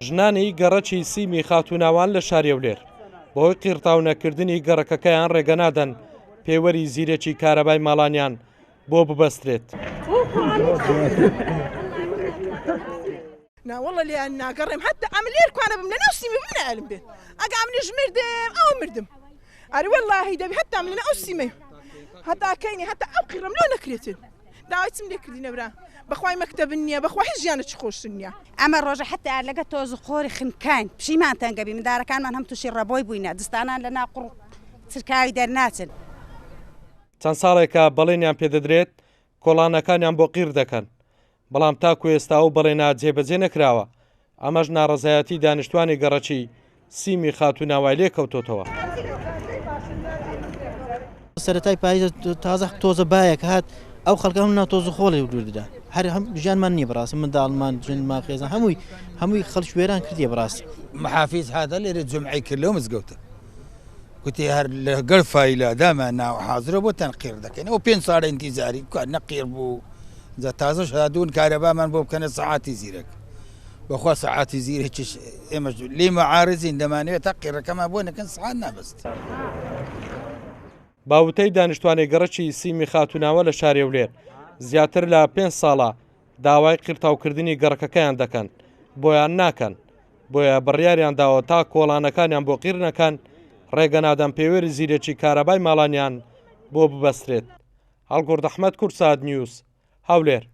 ژنانی گەڕەکی سیمی خاتووناوان لە شاری هەولێر بەهۆی قیڕتاو نەکردنی گەڕەکەکەیان ڕێگە نادەن پێوەری زیرەکی کارەبای ماڵانیان بۆ ببەسترێت. ناوەڵە لێیان ناگەڕێم هەتا ئەمن لێر کوانە بم لەناو سیمی بم نایەلم بێن ئەگە ئەمنیش مردم ئەوە مردم ئەری وەڵاهی دەبی هەتا من لەناو ئەو سیمەی هەتا کەینی هەتا ئەو قیڕەم لۆ نەکرێتن داوای چم لێ کردینە برا بەخوای مەکتەبن نییە بەخوا هیچ ژیانێکی خۆشتر نییە. ئەمە ڕۆژە حەتا لەگە تۆز و خۆری خنکاین پشیمان تەنگە بی مندارەکانمان هەم توشی ڕەبۆی بووینە زستانان لە ناو قوڕ و چرکاوی دەرناچن. چەند ساڵێکە بەڵێنیان پێدەدرێت کۆڵانەکانیان بۆ قیڕ دەکەن، بەڵام تاکو ئێستا ئەو بەڵێنە جێبەجێ نەکراوە، ئەمەش ناڕەزایەتی دانیشتوانی گەڕەکی سیمی خاتووناوای لێکەوتۆتەوە. سەرەتای پاییزە تازە تۆزە بایەک هات ئەو خەڵکە هەموو ناو تۆز و خۆڵی دوور درا هەر هەم ژیانمان نییە بەڕاستی منداڵمان ژنمان خێزان هەمووی هەمووی خەڵک وێران کردیە بەڕاستی. محافیز هاتە لێرە جومعەی کرد لەو مزگەوتە گوتی هەر لەگەڵ فایلە دامان ناوە حازرە بۆتان قیڕ دەکەین ئەو پێنج ساڵە ئینتیزاری بکە نەقیڕ بوو جا تازەش هاتوون کارەبامان بۆ بکەنە سەعاتی زیرەک بەخوا سەعاتی زیرەکیش ئێمەش لێی معارزین دەمانەوێت تا قیڕەکەمان بۆ نەکەن سەعات نابەست. بە وتەی دانیشتوانی گەڕەکی سیمی خاتووناوە لە شاری هەولێر، زیاتر لە پێنج ساڵە داوای قیرتاوکردنی گەڕەکەکەیان دەکەن، بۆیان ناکەن، بۆیە بڕیاریان داوە تا کۆڵانەکانیان بۆ قیر نەکەن، ڕێگە نادەن پێوەری زیرەکی کارەبای ماڵانیان بۆ ببەسترێت. هەڵگورد ئەحمەد، کوردسات نیوز، هەولێر.